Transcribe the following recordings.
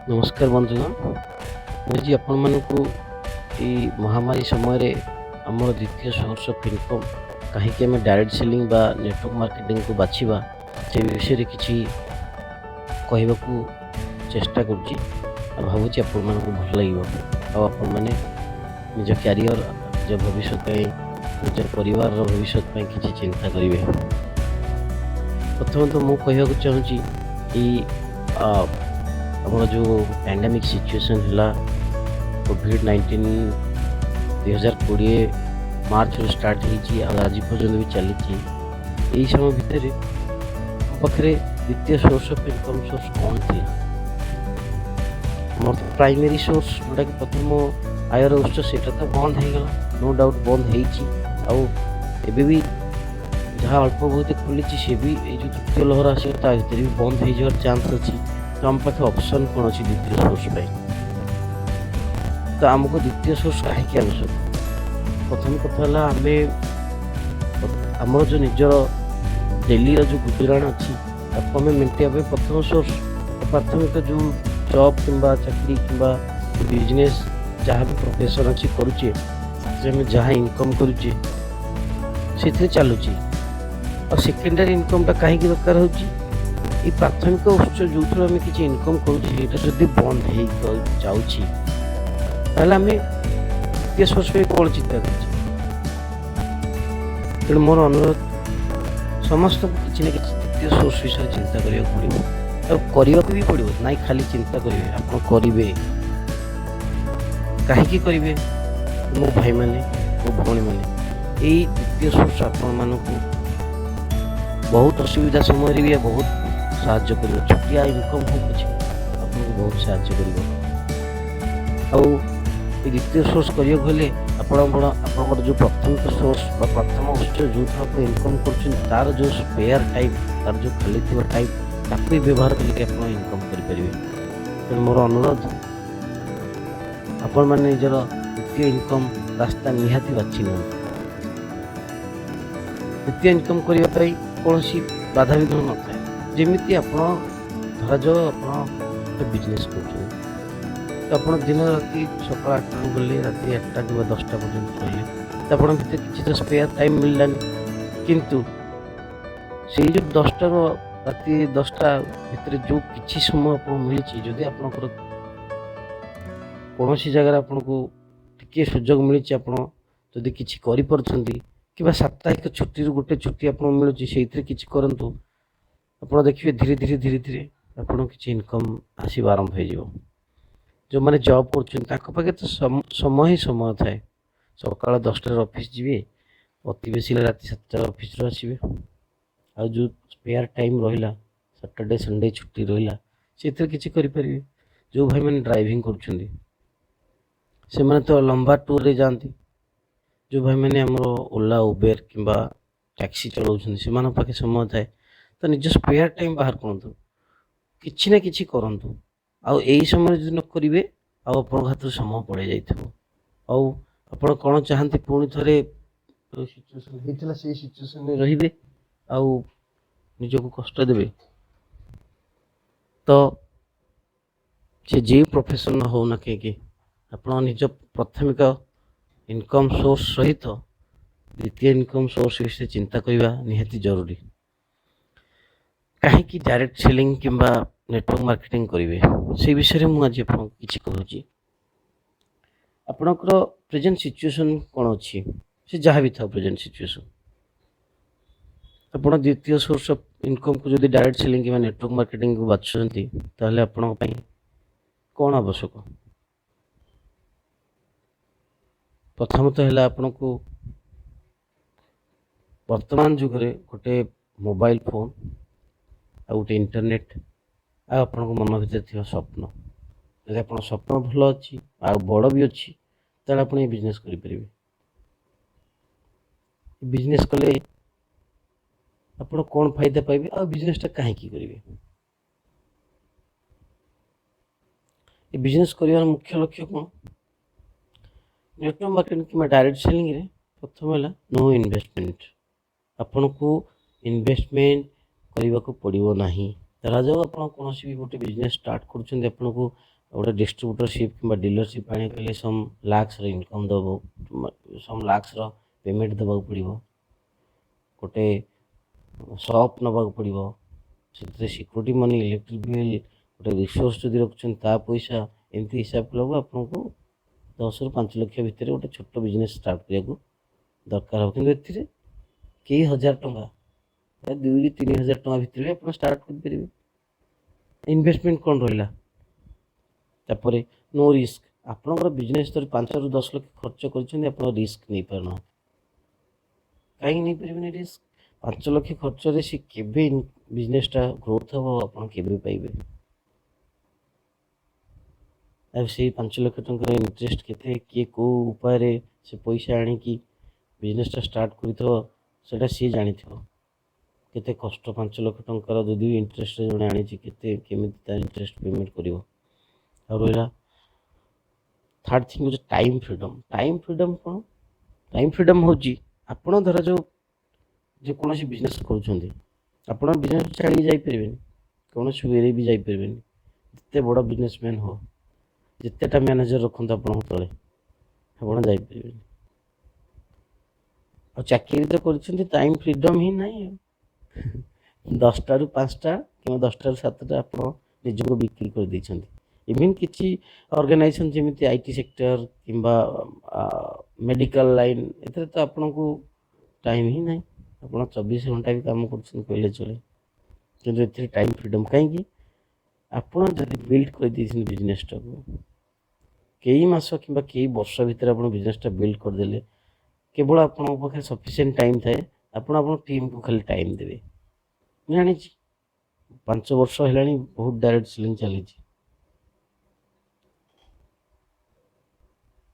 ନମସ୍କାର ବନ୍ଧୁଗଣ। ମୁଁ ଆଜି ଆପଣମାନଙ୍କୁ ଏଇ ମହାମାରୀ ସମୟରେ ଆମର ଦ୍ୱିତୀୟ ସୋର୍ସ ଅଫ୍ ଇନକମ୍ କାହିଁକି ଆମେ ଡାଇରେକ୍ଟ ସେଲିଂ ବା ନେଟୱାର୍କ ମାର୍କେଟିଂକୁ ବାଛିବା, ସେ ବିଷୟରେ କିଛି କହିବାକୁ ଚେଷ୍ଟା କରୁଛି। ଆଉ ଭାବୁଛି ଆପଣମାନଙ୍କୁ ଭଲ ଲାଗିବ ଆଉ ଆପଣମାନେ ନିଜ କ୍ୟାରିୟର, ନିଜ ଭବିଷ୍ୟତ ପାଇଁ, ନିଜ ପରିବାରର ଭବିଷ୍ୟତ ପାଇଁ କିଛି ଚିନ୍ତା କରିବେ। ପ୍ରଥମତଃ ମୁଁ କହିବାକୁ ଚାହୁଁଛି, ଏଇ ଆମର ଯେଉଁ ପ୍ୟାଣ୍ଡାମିକ୍ ସିଚୁଏସନ୍ ହେଲା, କୋଭିଡ଼-19, 2020 ମାର୍ଚ୍ଚରୁ ଷ୍ଟାର୍ଟ ହେଇଛି ଆଉ ଆଜି ପର୍ଯ୍ୟନ୍ତ ବି ଚାଲିଛି। ଏଇ ସମୟ ଭିତରେ ମୋ ପାଖରେ ଦ୍ୱିତୀୟ ସୋର୍ସ ଅଫ୍ ଇନକମ୍ ସୋର୍ସ କ'ଣ ଥିଲା? ଆମର ତ ପ୍ରାଇମେରୀ ସୋର୍ସ, ଯେଉଁଟାକି ପ୍ରଥମ ଆୟର ଉତ୍ସ, ସେଇଟା ତ ବନ୍ଦ ହେଇଗଲା। ନୋ ଡାଉଟ୍ ବନ୍ଦ ହେଇଛି। ଆଉ ଏବେ ବି ଯାହା ଅଳ୍ପ ବହୁତ ଖୋଲିଛି, ସେ ବି ଏଇ ଯେଉଁ ତୃତୀୟ ଲହର ଆସିବ, ତା ଭିତରେ ବି ବନ୍ଦ ହେଇଯିବାର ଚାନ୍ସ ଅଛି। ତ ଆମ ପାଖେ ଅପସନ୍ କ'ଣ ଅଛି ଦ୍ୱିତୀୟ ସୋର୍ସ ପାଇଁ? ତ ଆମକୁ ଦ୍ୱିତୀୟ ସୋର୍ସ କାହିଁକି ଆବଶ୍ୟକ? ପ୍ରଥମ କଥା ହେଲା, ଆମେ ଆମର ଯେଉଁ ନିଜର ଡେଲିର ଯେଉଁ ଗୁଜୁରାଣ ଅଛି, ତାକୁ ଆମେ ମେଣ୍ଟାଇବା ପାଇଁ ପ୍ରଥମ ସୋର୍ସ, ପ୍ରାଥମିକ ଯେଉଁ ଜବ୍ କିମ୍ବା ଚାକିରି କିମ୍ବା ବିଜନେସ୍, ଯାହା ବି ପ୍ରଫେସନ୍ ଅଛି କରୁଛେ, ସେଥିରେ ଆମେ ଯାହା ଇନକମ୍ କରୁଛେ, ସେଥିରେ ଚାଲୁଛି। ଆଉ ସେକେଣ୍ଡାରୀ ଇନକମ୍ଟା କାହିଁକି ଦରକାର ହେଉଛି? ଏଇ ପ୍ରାଥମିକ ଉତ୍ସ ଯେଉଁଥିରୁ ଆମେ କିଛି ଇନକମ୍ କରୁଛେ, ସେଇଟା ଯଦି ବନ୍ଦ ହେଇ ଯାଉଛି, ତାହେଲେ ଆମେ ଦ୍ୱିତୀୟ ସୋର୍ସ ପାଇଁ କ'ଣ ଚିନ୍ତା କରୁଛେ? ତେଣୁ ମୋର ଅନୁରୋଧ, ସମସ୍ତଙ୍କୁ କିଛି ନା କିଛି ଦ୍ୱିତୀୟ ସୋର୍ସ ବିଷୟରେ ଚିନ୍ତା କରିବାକୁ ପଡ଼ିବ ଆଉ କରିବାକୁ ବି ପଡ଼ିବ। ନାଇଁ ଖାଲି ଚିନ୍ତା କରିବେ, ଆପଣ କରିବେ। କାହିଁକି କରିବେ? ମୋ ଭାଇମାନେ, ମୋ ଭଉଣୀମାନେ, ଏଇ ଦ୍ୱିତୀୟ ସୋର୍ସ ଆପଣମାନଙ୍କୁ ବହୁତ ଅସୁବିଧା ସମୟରେ ବି ବହୁତ ସାହାଯ୍ୟ କରିବ। ଛୋଟିଆ ଇନକମ୍ ହଉ ପଛେ, ଆପଣଙ୍କୁ ବହୁତ ସାହାଯ୍ୟ କରିବ। ଆଉ ଏଇ ଦ୍ୱିତୀୟ ସୋର୍ସ କରିବାକୁ ହେଲେ ଆପଣଙ୍କର ଯେଉଁ ପ୍ରାଥମିକ ସୋର୍ସ ବା ପ୍ରଥମ ଉତ୍ସ, ଯେଉଁଥିରୁ ଆପଣ ଇନକମ୍ କରୁଛନ୍ତି, ତାର ଯେଉଁ ସ୍ପେୟାର ଟାଇମ୍, ତାର ଯେଉଁ ଖାଲି ଥିବା ଟାଇମ୍, ତାକୁ ବି ବ୍ୟବହାର କରିକି ଆପଣ ଇନକମ୍ କରିପାରିବେ। ତେଣୁ ମୋର ଅନୁରୋଧ, ଆପଣମାନେ ନିଜର ଦ୍ୱିତୀୟ ଇନକମ୍ ରାସ୍ତା ନିହାତି ବାଛି ନିଅନ୍ତୁ। ଦ୍ୱିତୀୟ ଇନକମ୍ କରିବା ପାଇଁ କୌଣସି ବାଧାବିଘ୍ନ ନଥାଏ। ଯେମିତି ଆପଣ ଧରାଯାଉ ଆପଣ ଗୋଟେ ବିଜନେସ୍ କରୁଛନ୍ତି, ତ ଆପଣ ଦିନ ରାତି ସକାଳ 8ଟାରୁ ଗଲେ ରାତି 8ଟା କିମ୍ବା 10ଟା ପର୍ଯ୍ୟନ୍ତ ରହିଲେ, ତ ଆପଣଙ୍କ ଭିତରେ କିଛି ତ ସ୍ପେୟାର ଟାଇମ୍ ମିଳିଲାନି। କିନ୍ତୁ ସେଇ ଯେଉଁ 10ଟାରୁ ରାତି 10ଟା ଭିତରେ ଯେଉଁ କିଛି ସମୟ ଆପଣଙ୍କୁ ମିଳିଛି, ଯଦି ଆପଣଙ୍କର କୌଣସି ଜାଗାରେ ଆପଣଙ୍କୁ ଟିକିଏ ସୁଯୋଗ ମିଳିଛି, ଆପଣ ଯଦି କିଛି କରିପାରୁଛନ୍ତି କିମ୍ବା ସାପ୍ତାହିକ ଛୁଟିରୁ ଗୋଟେ ଛୁଟି ଆପଣଙ୍କୁ ମିଳୁଛି, ସେଇଥିରେ କିଛି କରନ୍ତୁ। ଆପଣ ଦେଖିବେ, ଧୀରେ ଧୀରେ ଧୀରେ ଧୀରେ ଆପଣଙ୍କୁ କିଛି ଇନକମ୍ ଆସିବା ଆରମ୍ଭ ହେଇଯିବ। ଯେଉଁମାନେ ଜବ୍ କରୁଛନ୍ତି, ତାଙ୍କ ପାଖରେ ତ ସମୟ ହିଁ ସମୟ ଥାଏ। ସକାଳ 10ଟାରେ ଅଫିସ୍ ଯିବେ, ଅତି ବେଶୀ ହେଲେ ରାତି 7ଟାରେ ଅଫିସରୁ ଆସିବେ। ଆଉ ଯେଉଁ ସ୍ପେୟାର ଟାଇମ୍ ରହିଲା, ସଟରଡେ ସଣ୍ଡେ ଛୁଟି ରହିଲା, ସେଥିରେ କିଛି କରିପାରିବେ। ଯେଉଁ ଭାଇମାନେ ଡ୍ରାଇଭିଂ କରୁଛନ୍ତି, ସେମାନେ ତ ଲମ୍ବା ଟୁର୍ରେ ଯାଆନ୍ତି। ଯେଉଁ ଭାଇମାନେ ଆମର ଓଲା, ଉବେର କିମ୍ବା ଟ୍ୟାକ୍ସି ଚଲାଉଛନ୍ତି, ସେମାନଙ୍କ ପାଖେ ସମୟ ଥାଏ। ତ ନିଜ ସ୍ପେୟାର ଟାଇମ୍ ବାହାର କରନ୍ତୁ, କିଛି ନା କିଛି କରନ୍ତୁ। ଆଉ ଏଇ ସମୟରେ ଯଦି ନ କରିବେ, ଆଉ ଆପଣଙ୍କ ହାତରୁ ସମୟ ପଳେଇ ଯାଇଥିବ। ଆଉ ଆପଣ କ'ଣ ଚାହାନ୍ତି, ପୁଣି ଥରେ ଯେଉଁ ସିଚୁଏସନ୍ ହେଇଥିଲା, ସେଇ ସିଚୁଏସନ୍ରେ ରହିବେ ଆଉ ନିଜକୁ କଷ୍ଟ ଦେବେ? ତ ସେ ଯେଉଁ ପ୍ରଫେସନ୍ ହଉ ନା କାହିଁକି, ଆପଣ ନିଜ ପ୍ରାଥମିକ ଇନକମ୍ ସୋର୍ସ ସହିତ ଦ୍ୱିତୀୟ ଇନକମ୍ ସୋର୍ସ ବିଷୟରେ ଚିନ୍ତା କରିବା ନିହାତି ଜରୁରୀ। କାହିଁକି ଡାଇରେକ୍ଟ ସେଲିଂ କିମ୍ବା ନେଟୱାର୍କ ମାର୍କେଟିଂ କରିବେ, ସେଇ ବିଷୟରେ ମୁଁ ଆଜି ଆପଣଙ୍କୁ କିଛି କହୁଛି। ଆପଣଙ୍କର ପ୍ରେଜେଣ୍ଟ ସିଚୁଏସନ୍ କ'ଣ ଅଛି, ସେ ଯାହା ବି ଥାଉ ପ୍ରେଜେଣ୍ଟ ସିଚୁଏସନ୍, ଆପଣ ଦ୍ୱିତୀୟ ସୋର୍ସ ଅଫ୍ ଇନକମ୍କୁ ଯଦି ଡାଇରେକ୍ଟ ସେଲିଂ କିମ୍ବା ନେଟୱାର୍କ ମାର୍କେଟିଂକୁ ବାଛୁଛନ୍ତି, ତାହେଲେ ଆପଣଙ୍କ ପାଇଁ କ'ଣ ଆବଶ୍ୟକ? ପ୍ରଥମତଃ ହେଲା, ଆପଣଙ୍କୁ ବର୍ତ୍ତମାନ ଯୁଗରେ ଗୋଟେ ମୋବାଇଲ ଫୋନ୍ ଆଉ ଗୋଟେ ଇଣ୍ଟରନେଟ୍ ଆଉ ଆପଣଙ୍କ ମନ ଭିତରେ ଥିବା ସ୍ୱପ୍ନ। ଯଦି ଆପଣଙ୍କ ସ୍ୱପ୍ନ ଭଲ ଅଛି ଆଉ ବଡ଼ ବି ଅଛି, ତାହେଲେ ଆପଣ ଏ ବିଜନେସ୍ କରିପାରିବେ। ବିଜନେସ୍ କଲେ ଆପଣ କ'ଣ ଫାଇଦା ପାଇବେ ଆଉ ବିଜନେସ୍ଟା କାହିଁକି କରିବେ? ଏ ବିଜନେସ୍ କରିବାର ମୁଖ୍ୟ ଲକ୍ଷ୍ୟ କ'ଣ? ନେଟୱାର୍କ ମାର୍କେଟିଂ କିମ୍ବା ଡାଇରେକ୍ଟ ସେଲିଂରେ ପ୍ରଥମ ହେଲା ନୋ ଇନଭେଷ୍ଟମେଣ୍ଟ। ଆପଣଙ୍କୁ ଇନଭେଷ୍ଟମେଣ୍ଟ କରିବାକୁ ପଡ଼ିବ ନାହିଁ। ଧରାଯାଉ ଆପଣ କୌଣସି ବି ଗୋଟେ ବିଜନେସ୍ ଷ୍ଟାର୍ଟ କରୁଛନ୍ତି, ଆପଣଙ୍କୁ ଗୋଟେ ଡିଷ୍ଟ୍ରିବ୍ୟୁଟରସିପ୍ କିମ୍ବା ଡିଲରସିପ୍ ଆଣିବାକୁ ହେଲେ ସମ୍ ଲାକ୍ସର ଇନକମ୍ ଦେବ, ସମ୍ ଲାକ୍ସର ପେମେଣ୍ଟ ଦେବାକୁ ପଡ଼ିବ, ଗୋଟେ ସପ୍ ନେବାକୁ ପଡ଼ିବ, ସେଥିରେ ସିକ୍ୟୁରିଟି ମନି, ଇଲେକ୍ଟ୍ରିକ୍ ବିଲ୍, ଗୋଟେ ରିସୋର୍ସ ଯଦି ରଖୁଛନ୍ତି ତା ପଇସା, ଏମିତି ହିସାବ କଲାବେଳକୁ ଆପଣଙ୍କୁ 10ରୁ 5 ଲକ୍ଷ ଭିତରେ ଗୋଟେ ଛୋଟ ବିଜନେସ୍ ଷ୍ଟାର୍ଟ କରିବାକୁ ଦରକାର ହେବ। କିନ୍ତୁ ଏଥିରେ କେଇ ହଜାର ଟଙ୍କା, 2ରୁ 3 ହଜାର ଟଙ୍କା ଭିତରେ ବି ଆପଣ ଷ୍ଟାର୍ଟ କରିପାରିବେ। ଇନଭେଷ୍ଟମେଣ୍ଟ କ'ଣ ରହିଲା? ତାପରେ ନୋ ରିସ୍କ। ଆପଣଙ୍କର ବିଜନେସ୍ ଯଦି 5ରୁ 10 ଲକ୍ଷ ଖର୍ଚ୍ଚ କରିଛନ୍ତି, ଆପଣ ରିସ୍କ ନେଇପାରୁନାହାନ୍ତି। କାହିଁକି ନେଇପାରିବେନି ରିସ୍କ? 5 ଲକ୍ଷ ଖର୍ଚ୍ଚରେ ସେ କେବେ ବିଜନେସଟା ଗ୍ରୋଥ୍ ହେବ, ଆପଣ କେବେ ପାଇବେ? ଆଉ ସେଇ 5 ଲକ୍ଷ ଟଙ୍କାର ଇଣ୍ଟରେଷ୍ଟ କେତେ, କିଏ କେଉଁ ଉପାୟରେ ସେ ପଇସା ଆଣିକି ବିଜନେସଟା ଷ୍ଟାର୍ଟ କରିଥିବ, ସେଇଟା ସିଏ ଜାଣିଥିବ କେତେ କଷ୍ଟ। 5 ଲକ୍ଷ ଟଙ୍କାର ଯଦି ଇଣ୍ଟରେଷ୍ଟରେ ଜଣେ ଆଣିଛି, କେତେ କେମିତି ତା ଇଣ୍ଟରେଷ୍ଟ ପେମେଣ୍ଟ କରିବ? ଆଉ ରହିଲା ଥାର୍ଡ଼ ଥିଙ୍ଗ ହେଉଛି ଟାଇମ୍ ଫ୍ରିଡ଼ମ୍। ଟାଇମ୍ ଫ୍ରିଡ଼ମ୍ କ'ଣ? ଟାଇମ୍ ଫ୍ରିଡ଼ମ୍ ହେଉଛି ଆପଣ ଧରାଯାଉ ଯେକୌଣସି ବିଜନେସ୍ କରୁଛନ୍ତି, ଆପଣ ବିଜନେସ୍ ଛାଡ଼ିକି ଯାଇପାରିବେନି, କୌଣସି ୱେରେ ବି ଯାଇପାରିବେନି। ଯେତେ ବଡ଼ ବିଜନେସମ୍ୟାନ୍ ହୁଅ, ଯେତେଟା ମ୍ୟାନେଜର ରଖନ୍ତୁ ଆପଣଙ୍କ ତଳେ, ଆପଣ ଯାଇପାରିବେନି। ଆଉ ଚାକିରି ତ କରିଛନ୍ତି, ଟାଇମ୍ ଫ୍ରିଡ଼ମ୍ ହିଁ ନାହିଁ। ଆଉ 10ଟାରୁ 5ଟା କିମ୍ବା 10ଟାରୁ 7ଟା ଆପଣ ନିଜକୁ ବିକ୍ରି କରିଦେଇଛନ୍ତି। ଇଭିନ୍ କିଛି ଅର୍ଗାନାଇଜେସନ୍ ଯେମିତି IT sector କିମ୍ବା ମେଡ଼ିକାଲ ଲାଇନ୍, ଏଥିରେ ତ ଆପଣଙ୍କୁ ଟାଇମ୍ ହିଁ ନାହିଁ। ଆପଣ 24 ଘଣ୍ଟା ବି କାମ କରୁଛନ୍ତି କହିଲେ ଚଳେ। କିନ୍ତୁ ଏଥିରେ ଟାଇମ୍ ଫ୍ରିଡ଼ମ୍ କାହିଁକି? ଆପଣ ଯଦି ବିଲ୍ଡ କରିଦେଇଛନ୍ତି ବିଜନେସଟାକୁ, କେଇ ମାସ କିମ୍ବା କେଇ ବର୍ଷ ଭିତରେ ଆପଣ ବିଜନେସଟା ବିଲ୍ଡ କରିଦେଲେ, କେବଳ ଆପଣଙ୍କ ପାଖରେ ସଫିସିଏଣ୍ଟ ଟାଇମ୍ ଥାଏ, ଆପଣ ଆପଣଙ୍କ ଟିମ୍କୁ ଖାଲି ଟାଇମ୍ ଦେବେ। ମୁଁ ଜାଣିଛି, 5 ବର୍ଷ ହେଲାଣି ବହୁତ ଡାଇରେକ୍ଟ ସେଲିଂ ଚାଲିଛି।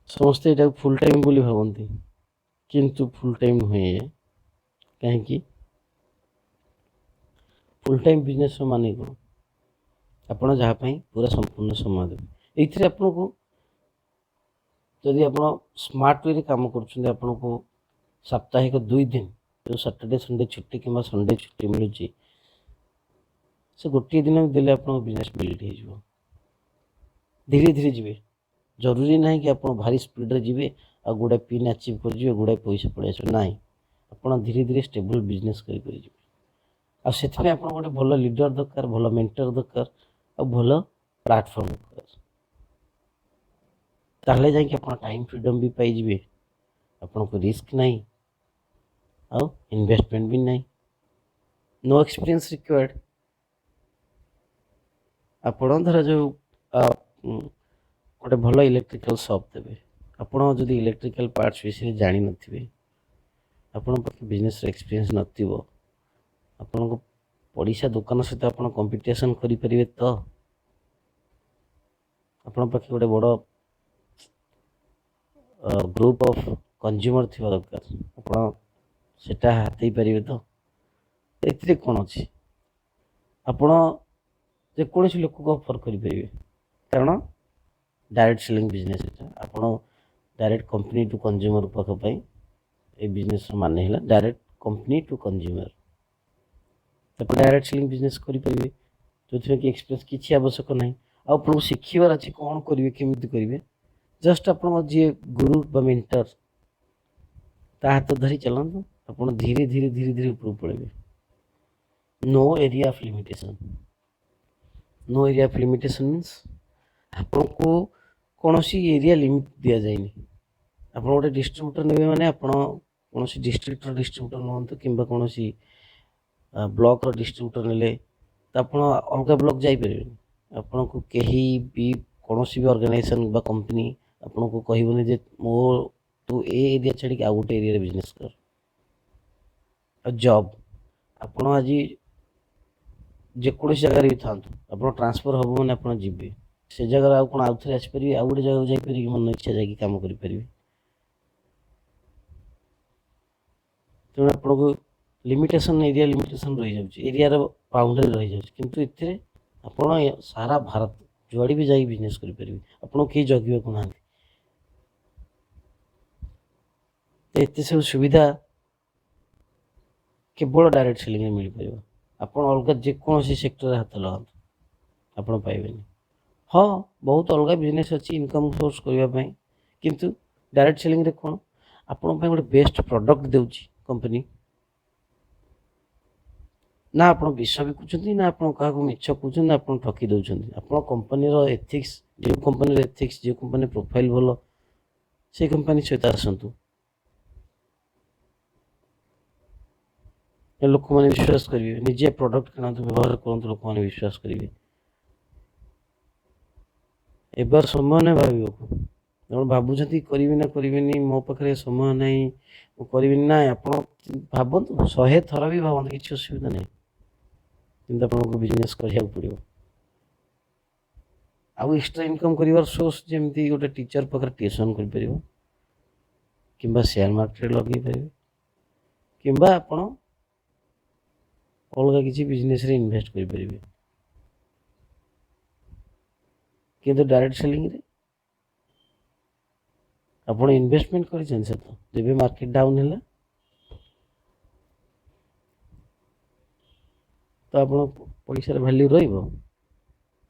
ସମସ୍ତେ ଏଇଟାକୁ ଫୁଲ୍ ଟାଇମ୍ ବୋଲି ଭାବନ୍ତି, କିନ୍ତୁ ଫୁଲ୍ ଟାଇମ୍ ନୁହେଁ। କାହିଁକି? ଫୁଲ୍ ଟାଇମ୍ ବିଜନେସ୍ର ମାନେ କ'ଣ? ଆପଣ ଯାହା ପାଇଁ ପୁରା ସମ୍ପୂର୍ଣ୍ଣ ସମୟ ଦେବେ। ଏଇଥିରେ ଆପଣଙ୍କୁ ଯଦି ଆପଣ ସ୍ମାର୍ଟ ୱେରେ କାମ କରୁଛନ୍ତି, ଆପଣଙ୍କୁ ସାପ୍ତାହିକ 2 ଦିନ ଯେଉଁ ସାଟର୍ଡେ ସଣ୍ଡେ ଛୁଟି କିମ୍ବା ସଣ୍ଡେ ଛୁଟି ମିଳୁଛି, ସେ ଗୋଟିଏ ଦିନ ଦେଲେ ଆପଣଙ୍କ ବିଜନେସ୍ ବିଲ୍ଡ ହେଇଯିବ। ଧୀରେ ଧୀରେ ଯିବେ। ଜରୁରୀ ନାହିଁ କି ଆପଣ ଭାରି ସ୍ପିଡ଼ରେ ଯିବେ ଆଉ ଗୁଡ଼ାଏ ପିନ୍ ଆଚିଭ୍ କରିଯିବେ, ଗୁଡ଼ାଏ ପଇସା ପଳେଇ ଆସିବ। ନାହିଁ, ଆପଣ ଧୀରେ ଧୀରେ ଷ୍ଟେବୁଲ୍ ବିଜନେସ୍ କରି କରି ଯିବେ। ଆଉ ସେଥିପାଇଁ ଆପଣ ଗୋଟେ ଭଲ ଲିଡ଼ର ଦରକାର, ଭଲ ମେଣ୍ଟର ଦରକାର ଆଉ ଭଲ ପ୍ଲାଟଫର୍ମ ଦରକାର। ତାହେଲେ ଯାଇକି ଆପଣ ଟାଇମ୍ ଫ୍ରିଡ଼ମ୍ ବି ପାଇଯିବେ, ଆପଣଙ୍କୁ ରିସ୍କ ନାହିଁ ଆଉ ଇନଭେଷ୍ଟମେଣ୍ଟ ବି ନାହିଁ। No experience required. ଆପଣ ଧରାଯାଉ ଗୋଟେ ଭଲ ଇଲେକ୍ଟ୍ରିକାଲ ସପ୍ ଦେବେ, ଆପଣ ଯଦି ଇଲେକ୍ଟ୍ରିକାଲ ପାର୍ଟସ୍ ବିଷୟରେ ଜାଣିନଥିବେ, ଆପଣଙ୍କ ପାଖେ ବିଜନେସ୍ର ଏକ୍ସପିରିଏନ୍ସ ନଥିବ, ଆପଣଙ୍କ ପଡ଼ିଶା ଦୋକାନ ସହିତ ଆପଣ କମ୍ପିଟିସନ୍ କରିପାରିବେ ତ? ଆପଣଙ୍କ ପାଖେ ଗୋଟେ ବଡ଼ ଗ୍ରୁପ୍ ଅଫ୍ କନଜ୍ୟୁମର୍ ଥିବା ଦରକାର। ଆପଣ ସେଟା ହାତେଇ ପାରିବେ ତ? ଏଥିରେ କ'ଣ ଅଛି? ଆପଣ ଯେକୌଣସି ଲୋକକୁ ଅଫର୍ କରିପାରିବେ, କାରଣ ଡାଇରେକ୍ଟ ସେଲିଂ ବିଜନେସ୍ ଏଟା। ଆପଣ ଡାଇରେକ୍ଟ କମ୍ପାନୀ ଟୁ କନଜ୍ୟୁମର୍ ପାଖ ପାଇଁ, ଏ ବିଜନେସ୍ର ମାନେ ହେଲା ଡାଇରେକ୍ଟ କମ୍ପାନୀ ଟୁ କନଜ୍ୟୁମର୍। ଆପଣ ଡାଇରେକ୍ଟ ସେଲିଂ ବିଜନେସ୍ କରିପାରିବେ, ଯେଉଁଥିରେ କି ଏକ୍ସପିରିଏନ୍ସ କିଛି ଆବଶ୍ୟକ ନାହିଁ। ଆଉ ଆପଣଙ୍କୁ ଶିଖିବାର ଅଛି କ'ଣ କରିବେ, କେମିତି କରିବେ, ଜଷ୍ଟ ଆପଣଙ୍କ ଯିଏ ଗୁରୁ ବା ମେଣ୍ଟର, ତା ହାତ ଧରି ଚାଲନ୍ତୁ, ଆପଣ ଧୀରେ ଧୀରେ ଧୀରେ ଧୀରେ ଉପରକୁ ପଳେଇବେ। No area of limitation. No area of limitation means ଆପଣଙ୍କୁ କୌଣସି ଏରିଆ ଲିମିଟ୍ ଦିଆଯାଇନି। ଆପଣ ଗୋଟେ ଡିଷ୍ଟ୍ରିବ୍ୟୁଟର ନେବେ ମାନେ ଆପଣ କୌଣସି ଡିଷ୍ଟ୍ରିକ୍ଟର ଡିଷ୍ଟ୍ରିବ୍ୟୁଟର ନିଅନ୍ତୁ କିମ୍ବା କୌଣସି ବ୍ଲକର ଡିଷ୍ଟ୍ରିବ୍ୟୁଟର ନେଲେ ତ ଆପଣ ଅଲଗା ବ୍ଲକ ଯାଇପାରିବେନି। ଆପଣଙ୍କୁ କେହି ବି, କୌଣସି ବି ଅର୍ଗାନାଇଜେସନ୍ ବା କମ୍ପାନୀ ଆପଣଙ୍କୁ କହିବନି ଯେ ମୋ ତୁ ଏ ଏରିଆ ଛାଡ଼ିକି ଆଉ ଗୋଟେ ଏରିଆରେ ବିଜନେସ୍ କର। ଆଉ ଜବ୍, ଆପଣ ଆଜି ଯେକୌଣସି ଜାଗାରେ ବି ଥାଆନ୍ତୁ, ଆପଣ ଟ୍ରାନ୍ସଫର୍ ହେବ ମାନେ ଆପଣ ଯିବେ ସେ ଜାଗାରେ, ଆଉ କ'ଣ ଆଉଥରେ ଆସିପାରିବେ? ଆଉ ଗୋଟେ ଜାଗାକୁ ଯାଇପାରିବେ, ମନ ଇଚ୍ଛା ଯାଇକି କାମ କରିପାରିବେ? ତେଣୁ ଆପଣଙ୍କୁ ଲିମିଟେସନ୍, ଏରିଆ ଲିମିଟେସନ୍ ରହିଯାଉଛି, ଏରିଆର ବାଉଣ୍ଡାରୀ ରହିଯାଉଛି। କିନ୍ତୁ ଏଥିରେ ଆପଣ ସାରା ଭାରତ ଯୁଆଡ଼େ ବି ଯାଇକି ବିଜନେସ୍ କରିପାରିବେ, ଆପଣଙ୍କୁ କେହି ଜଗିବାକୁ ନାହାନ୍ତି। ତ ଏତେ ସବୁ ସୁବିଧା କେବଳ ଡାଇରେକ୍ଟ ସେଲିଂରେ ମିଳିପାରିବ। ଆପଣ ଅଲଗା ଯେକୌଣସି ସେକ୍ଟରରେ ହାତ ଲଗାନ୍ତୁ, ଆପଣ ପାଇବେନି। ହଁ, ବହୁତ ଅଲଗା ବିଜନେସ୍ ଅଛି ଇନକମ୍ ସୋର୍ସ କରିବା ପାଇଁ, କିନ୍ତୁ ଡାଇରେକ୍ଟ ସେଲିଂରେ କ'ଣ ଆପଣଙ୍କ ପାଇଁ ଗୋଟେ ବେଷ୍ଟ ପ୍ରଡ଼କ୍ଟ ଦେଉଛି କମ୍ପାନୀ। ନା ଆପଣ ବିଷ ବିକୁଛନ୍ତି, ନା ଆପଣ କାହାକୁ ମିଛ କହୁଛନ୍ତି, ନା ଆପଣ ଠକି ଦେଉଛନ୍ତି। ଆପଣ କମ୍ପାନୀର ଏଥିକ୍ସ, ଯେଉଁ କମ୍ପାନୀର ଏଥିକ୍ସ, ଯେଉଁ କମ୍ପାନୀ ପ୍ରୋଫାଇଲ୍ ଭଲ, ସେଇ କମ୍ପାନୀ ସହିତ ଆସନ୍ତୁ। ଲୋକମାନେ ବିଶ୍ୱାସ କରିବେ। ନିଜେ ପ୍ରଡ଼କ୍ଟ କିଣନ୍ତୁ, ବ୍ୟବହାର କରନ୍ତୁ, ଲୋକମାନେ ବିଶ୍ୱାସ କରିବେ। ଏବେ ସମୟ ନାହିଁ ଭାବିବାକୁ। ଆପଣ ଭାବୁଛନ୍ତି କରିବି ନା କରିବିନି, ମୋ ପାଖରେ ସମୟ ନାହିଁ, ମୁଁ କରିବିନି। ନା, ଆପଣ ଭାବନ୍ତୁ, 100 ଥର ବି ଭାବନ୍ତୁ, କିଛି ଅସୁବିଧା ନାହିଁ, କିନ୍ତୁ ଆପଣଙ୍କୁ ବିଜନେସ୍ କରିବାକୁ ପଡ଼ିବ। ଆଉ ଏକ୍ସଟ୍ରା ଇନକମ୍ କରିବାର ସୋର୍ସ, ଯେମିତି ଗୋଟେ ଟିଚର୍ ପାଖରେ ଟ୍ୟୁସନ୍ କରିପାରିବ, କିମ୍ବା ସେୟାର ମାର୍କେଟରେ ଲଗେଇ ପାରିବେ, କିମ୍ବା ଆପଣ ଅଲଗା କିଛି ବିଜନେସ୍ରେ ଇନଭେଷ୍ଟ କରିପାରିବେ। କିନ୍ତୁ ଡାଇରେକ୍ଟ ସେଲିଂରେ ଆପଣ ଇନଭେଷ୍ଟମେଣ୍ଟ କରିଛନ୍ତି ସତ, ଯେବେ ମାର୍କେଟ ଡାଉନ୍ ହେଲା ତ ଆପଣ ପଇସାର ଭ୍ୟାଲ୍ୟୁ ରହିବ?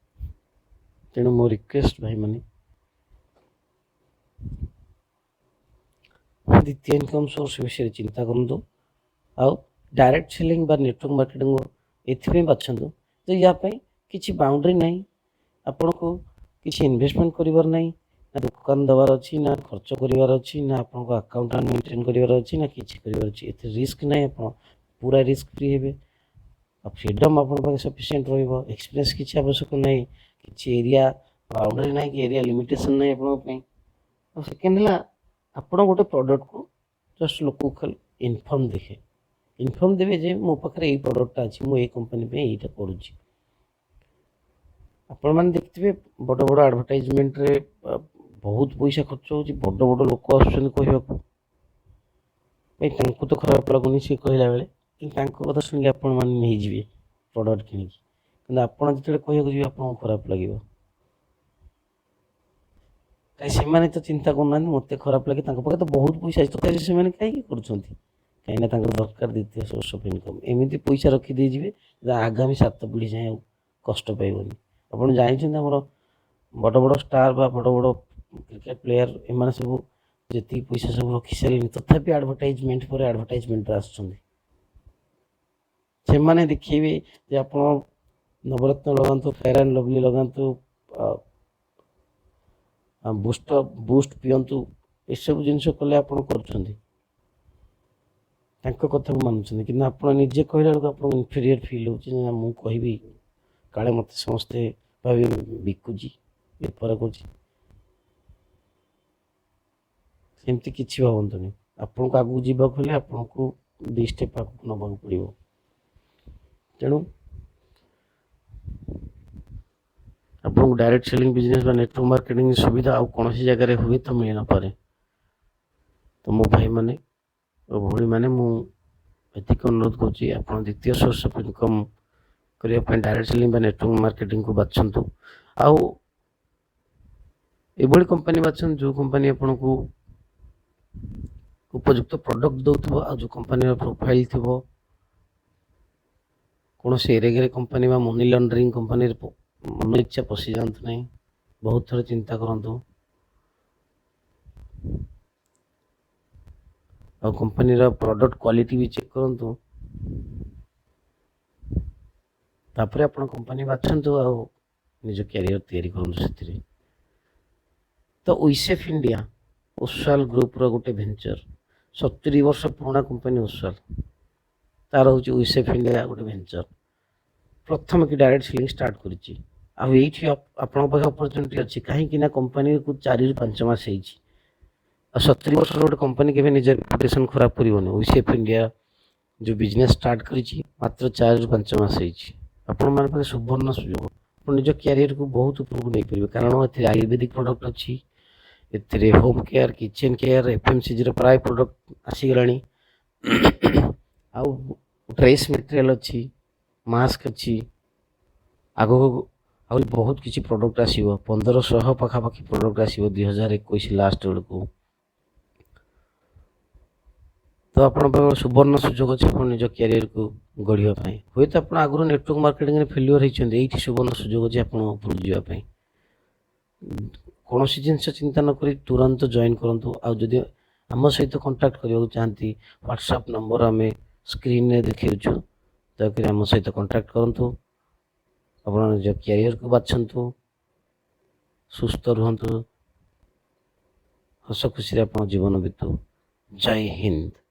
ତେଣୁ ମୋ ରିକ୍ୱେଷ୍ଟ ଭାଇମାନେ, ଦ୍ୱିତୀୟ ଇନକମ୍ ସୋର୍ସ ବିଷୟରେ ଚିନ୍ତା କରନ୍ତୁ। ଆଉ ଡାଇରେକ୍ଟ ସେଲିଂ ବା ନେଟୱାର୍କ ମାର୍କେଟିଂ ଏଥିପାଇଁ ବାଛନ୍ତୁ ଯେ ୟା ପାଇଁ କିଛି ବାଉଣ୍ଡ୍ରି ନାହିଁ, ଆପଣଙ୍କୁ କିଛି ଇନଭେଷ୍ଟମେଣ୍ଟ କରିବାର ନାହିଁ, ନା ଦୋକାନ ଦେବାର ଅଛି, ନା ଖର୍ଚ୍ଚ କରିବାର ଅଛି, ନା ଆପଣଙ୍କ ଆକାଉଣ୍ଟ ମେଣ୍ଟେନ୍ କରିବାର ଅଛି, ନା କିଛି କରିବାର ଅଛି। ଏଥିରେ ରିସ୍କ ନାହିଁ, ଆପଣ ପୁରା ରିସ୍କ ଫ୍ରି ହେବେ। ଆଉ ଫ୍ରିଡ଼ମ୍ ଆପଣଙ୍କ ପାଖରେ ସଫିସିଏଣ୍ଟ ରହିବ। ଏକ୍ସପିରିଏନ୍ସ କିଛି ଆବଶ୍ୟକ ନାହିଁ, କିଛି ଏରିଆ ବାଉଣ୍ଡ୍ରି ନାହିଁ କି ଏରିଆ ଲିମିଟେସନ୍ ନାହିଁ ଆପଣଙ୍କ ପାଇଁ। ଆଉ ସେକେଣ୍ଡ ହେଲା, ଆପଣ ଗୋଟେ ପ୍ରଡ଼କ୍ଟକୁ ଜଷ୍ଟ ଲୋକକୁ ଖାଲି ଇନଫର୍ମ ଦେଖେ ଇନଫର୍ମ ଦେବେ ଯେ ମୋ ପାଖରେ ଏଇ ପ୍ରଡ଼କ୍ଟଟା ଅଛି, ମୁଁ ଏଇ କମ୍ପାନୀ ପାଇଁ ଏଇଟା କରୁଛି। ଆପଣମାନେ ଦେଖିଥିବେ, ବଡ଼ ବଡ଼ ଆଡ଼ଭର୍ଟାଇଜମେଣ୍ଟରେ ବହୁତ ପଇସା ଖର୍ଚ୍ଚ ହେଉଛି, ବଡ଼ ବଡ଼ ଲୋକ ଆସୁଛନ୍ତି କହିବାକୁ। ଭାଇ, ତାଙ୍କୁ ତ ଖରାପ ଲାଗୁନି ସେ କହିଲା ବେଳେ, କିନ୍ତୁ ତାଙ୍କ କଥା ଶୁଣିକି ଆପଣମାନେ ନେଇଯିବେ ପ୍ରଡ଼କ୍ଟ କିଣିକି। କିନ୍ତୁ ଆପଣ ଯେତେବେଳେ କହିବାକୁ ଯିବେ, ଆପଣଙ୍କୁ ଖରାପ ଲାଗିବ। କାହିଁ ସେମାନେ ତ ଚିନ୍ତା କରୁନାହାନ୍ତି, ମୋତେ ଖରାପ ଲାଗେ। ତାଙ୍କ ପାଖରେ ତ ବହୁତ ପଇସା ଅଛି, ତଥାପି ସେମାନେ କାହିଁକି କରୁଛନ୍ତି? କାହିଁକିନା ତାଙ୍କର ଦରକାର ଦ୍ୱିତୀୟ ସୋର୍ସ ଅଫ୍ ଇନକମ୍। ଏମିତି ପଇସା ରଖିଦେଇଯିବେ ଯେ ଆଗାମୀ 7 ପିଢ଼ି ଯାଏଁ ଆଉ କଷ୍ଟ ପାଇବନି। ଆପଣ ଜାଣିଛନ୍ତି, ଆମର ବଡ଼ ବଡ଼ ଷ୍ଟାର୍ ବା ବଡ଼ ବଡ଼ କ୍ରିକେଟ୍ ପ୍ଲେୟାର, ଏମାନେ ସବୁ ଯେତିକି ପଇସା ସବୁ ରଖି ସାରିଲେଣି, ତଥାପି ଆଡ଼ଭର୍ଟାଇଜମେଣ୍ଟ ପରେ ଆଡ଼ଭର୍ଟାଇଜମେଣ୍ଟରେ ଆସୁଛନ୍ତି। ସେମାନେ ଦେଖେଇବେ ଯେ ଆପଣ ନବରତ୍ନ ଲଗାନ୍ତୁ, ଫେୟାର୍ ଆଣ୍ଡ ଲଭଲି ଲଗାନ୍ତୁ, ବୁଷ୍ଟ ପିଅନ୍ତୁ, ଏସବୁ ଜିନିଷ କଲେ ଆପଣ କରୁଛନ୍ତି, ତାଙ୍କ କଥାକୁ ମାନୁଛନ୍ତି। କିନ୍ତୁ ଆପଣ ନିଜେ କହିଲା ବେଳକୁ ଆପଣଙ୍କୁ ଇନଫେରିୟର ଫିଲ୍ ହେଉଛି ନା, ମୁଁ କହିବି କାଳେ ମୋତେ ସମସ୍ତେ ଭାବିବେ ବିକୁଛି, ବେପାର କରୁଛି। ସେମିତି କିଛି ଭାବନ୍ତୁନି। ଆପଣଙ୍କୁ ଆଗକୁ ଯିବାକୁ ହେଲେ ଆପଣଙ୍କୁ 2 ଷ୍ଟେପ୍ ଆଗକୁ ନେବାକୁ ପଡ଼ିବ। ତେଣୁ ଆପଣଙ୍କୁ ଡାଇରେକ୍ଟ ସେଲିଂ ବିଜନେସ୍ ବା ନେଟୱାର୍କ ମାର୍କେଟିଂ ସୁବିଧା ଆଉ କୌଣସି ଜାଗାରେ ହୁଏତ ମିଳିନପାରେ। ତ ମୋ ଭାଇମାନେ ଓ ଭଉଣୀମାନେ, ମୁଁ ଏତିକି ଅନୁରୋଧ କରୁଛି, ଆପଣ ଦ୍ୱିତୀୟ ସୋର୍ସ ଅଫ୍ ଇନକମ୍ କରିବା ପାଇଁ ଡାଇରେକ୍ଟ ସେଲିଂ ବା ନେଟୱାର୍କ ମାର୍କେଟିଂକୁ ବାଛନ୍ତୁ। ଆଉ ଏଭଳି କମ୍ପାନୀ ବାଛନ୍ତୁ ଯେଉଁ କମ୍ପାନୀ ଆପଣଙ୍କୁ ଉପଯୁକ୍ତ ପ୍ରଡ଼କ୍ଟ ଦେଉଥିବ, ଆଉ ଯେଉଁ କମ୍ପାନୀର ପ୍ରୋଫାଇଲ୍ ଥିବ। କୌଣସି ଏରେଗେରେ କମ୍ପାନୀ ବା ମନି ଲଣ୍ଡରିଂ କମ୍ପାନୀରେ ମନ ଇଚ୍ଛା ପଶିଯାଆନ୍ତୁ ନାହିଁ। ବହୁତ ଥର ଚିନ୍ତା କରନ୍ତୁ ଆଉ କମ୍ପାନୀର ପ୍ରଡ଼କ୍ଟ କ୍ୱାଲିଟି ବି ଚେକ୍ କରନ୍ତୁ। ତାପରେ ଆପଣ କମ୍ପାନୀ ବାଛନ୍ତୁ ଆଉ ନିଜ କ୍ୟାରିୟର ତିଆରି କରନ୍ତୁ ସେଥିରେ। ତ ୱିସେଫ୍ ଇଣ୍ଡିଆ ଓସ୍ୱାଲ ଗ୍ରୁପ୍ର ଗୋଟେ ଭେଞ୍ଚର, 70 ବର୍ଷ ପୁରୁଣା କମ୍ପାନୀ ଓସ୍ୱାଲ, ତାର ହେଉଛି ୱିସେଫ୍ ଇଣ୍ଡିଆ ଗୋଟେ ଭେଞ୍ଚର, ପ୍ରଥମେ କି ଡାଇରେକ୍ଟ ସେଲିଂ ଷ୍ଟାର୍ଟ କରିଛି। ଆଉ ଏଇଠି ଆପଣଙ୍କ ପାଖେ ଅପରଚ୍ୟୁନିଟି ଅଛି, କାହିଁକି ନା କମ୍ପାନୀକୁ 4ରୁ 5 ମାସ ହେଇଛି। ଆଉ 70 ବର୍ଷର ଗୋଟେ କମ୍ପାନୀ କେବେ ନିଜ ରେପୁଟେସନ୍ ଖରାପ କରିବନି। ୱିସେଫ୍ ଇଣ୍ଡିଆ ଯେଉଁ ବିଜନେସ୍ ଷ୍ଟାର୍ଟ କରିଛି, ମାତ୍ର 4ରୁ 5 ମାସ ହେଇଛି। ଆପଣମାନଙ୍କ ପାଖେ ସୁବର୍ଣ୍ଣ ସୁଯୋଗ, ଆପଣ ନିଜ କ୍ୟାରିୟରକୁ ବହୁତ ଉପରକୁ ନେଇପାରିବେ। କାରଣ ଏଥିରେ ଆୟୁର୍ବେଦିକ ପ୍ରଡ଼କ୍ଟ ଅଛି, ଏଥିରେ ହୋମ୍ କେୟାର, କିଚେନ୍ କେୟାର, ଏଫ୍ଏମ୍ସିଜିର ପ୍ରାୟ ପ୍ରଡ଼କ୍ଟ ଆସିଗଲାଣି, ଆଉ ଡ୍ରେସ୍ ମେଟେରିଆଲ୍ ଅଛି, ମାସ୍କ ଅଛି। ଆଗକୁ ଆହୁରି ବହୁତ କିଛି ପ୍ରଡ଼କ୍ଟ ଆସିବ, 1500 ପାଖାପାଖି ପ୍ରଡ଼କ୍ଟ ଆସିବ 2021 ଲାଷ୍ଟ ବେଳକୁ। ତ ତ ଆପଣଙ୍କ ପାଖରେ ସୁବର୍ଣ୍ଣ ସୁଯୋଗ ଅଛି ଆପଣ ନିଜ କ୍ୟାରିୟରକୁ ଗଢ଼ିବା ପାଇଁ। ହୁଏତ ଆପଣ ଆଗରୁ ନେଟୱାର୍କ ମାର୍କେଟିଂରେ ଫେଲ୍ୟୁଅର୍ ହେଇଛନ୍ତି। ଏଇଠି ସୁବର୍ଣ୍ଣ ସୁଯୋଗ ଅଛି ଆପଣ ଉପରକୁ ଯିବା ପାଇଁ। କୌଣସି ଜିନିଷ ଚିନ୍ତା ନ କରି ତୁରନ୍ତ ଜଏନ୍ କରନ୍ତୁ। ଆଉ ଯଦି ଆମ ସହିତ କଣ୍ଟାକ୍ଟ କରିବାକୁ ଚାହାନ୍ତି, ହ୍ୱାଟ୍ସଆପ୍ ନମ୍ବର ଆମେ ସ୍କ୍ରିନ୍ରେ ଦେଖାଉଛୁ। ଦୟାକରି ଆମ ସହିତ କଣ୍ଟାକ୍ଟ କରନ୍ତୁ। ଆପଣ ନିଜ କ୍ୟାରିୟରକୁ ବାଛନ୍ତୁ। ସୁସ୍ଥ ରୁହନ୍ତୁ, ହସ ଖୁସିରେ ଆପଣ ଜୀବନ ବିତୁ। ଜୟ ହିନ୍ଦ।